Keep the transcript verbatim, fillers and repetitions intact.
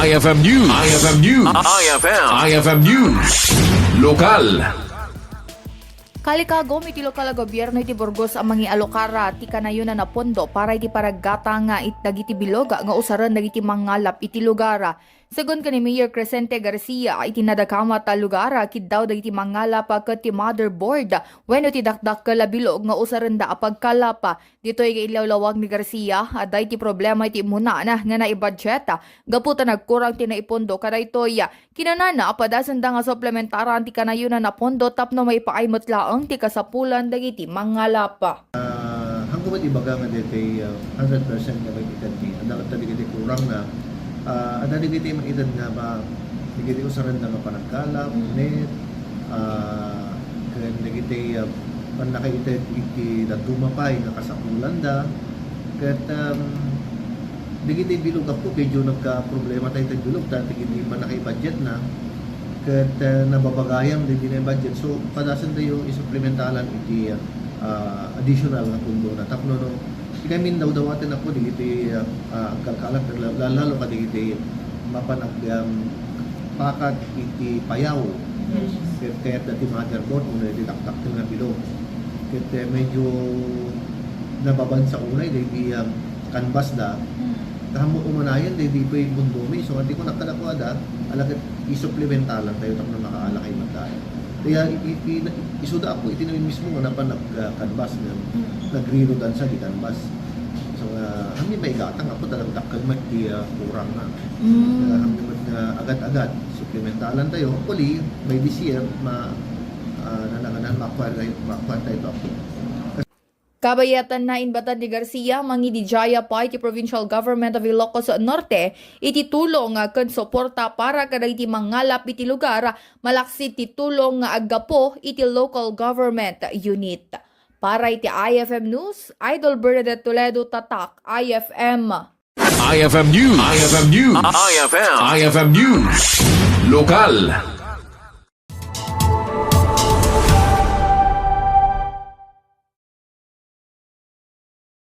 I F M News. I F M News. I F M. I F M News. Lokal. Kalikagom iti lokal a gobierno iti Burgos a mangialokara ti kanayonan a pondo para iti panaggatang it dagiti bilog nga usaren dagiti mangalap iti lugar. Segun ken ni Mayor Crescente Garcia, iti nadakamat a lugar, kiddaw dagiti mangalap ket ti motherboard wenno ti dakdakkel a bilog nga usarenda a pagkalap. Ditoy nga inlawlawag ni Garcia, adda iti problema iti immuna nga naibudget gapu ta nagkurang ti naipondo kadaytoy. Kinunana a padasenda nga suplementaran ti kanayonan a pondo tapno maipaay met laeng ti kasapulan dagiti mangalap. Ah, haanko met ibaga nga daytoy, ah, hundred percent nga maited mi. Adda, adda dagiti kurangna. Ah, adda dagiti maited nga ba, dagiti usarenda nga panagkalap, Mm. net, ah, ken dagiti, ah, pannakaited iti dadduma pay nga kasapulanda. Ket, um, dagiti bilog, Apo, medyo nagkaproblema tayo iti bilog, ta dagiti pannakaibudgetna. Ket, ah, nababagayam dagiti budget. So, padasentayo isupplementalan iti, ah, additional nga pundona. Tapno no, ikami dawdawaten, Apo, dagiti, ah, ah, agkalkalap, la-, la-, lalo kadagiti mapan ag-, um, pakat iti payaw. Yes. Ket kayatda ti motherboard wenno iti dakdakkel nga bilog. Ket, eh, medyo nababansa unay dagiti, um, canvas da. Mm. Kaammo umanayon dagiti pay pundomi. So, adda kunak kadakuada, ala ket isupplementalan tayo tapno makaala kay matay. Kaya i-, i-, i-, isuda, Apo, iti namin mismo nga napan nag-, ah, canvas nga Mm. nagre-rodansa di canvas. So, nga, amin maigatang, Apo, talaga dakkel met ti, ah, kurangna. Mm. Kaya amin met nga agad-agad, supplementalan tayo. Hopefully, by this year, ma-, ah, nananganan, ma-acquire tayo, ma-acquire tayo, Apo. Kabayatanna, inbatan ni Garcia, mangididiaya pay ti Provincial Government of Ilocos Norte iti tulong ken suporta para kadagiti mangalap iti lugar, malaksid ti tulong nga aggapu iti local government unit. Para iti I F M News, Idol Bernadette Toledo, Tatak I F M. I F M News. I F M News. I F M. I F M News. Lokal.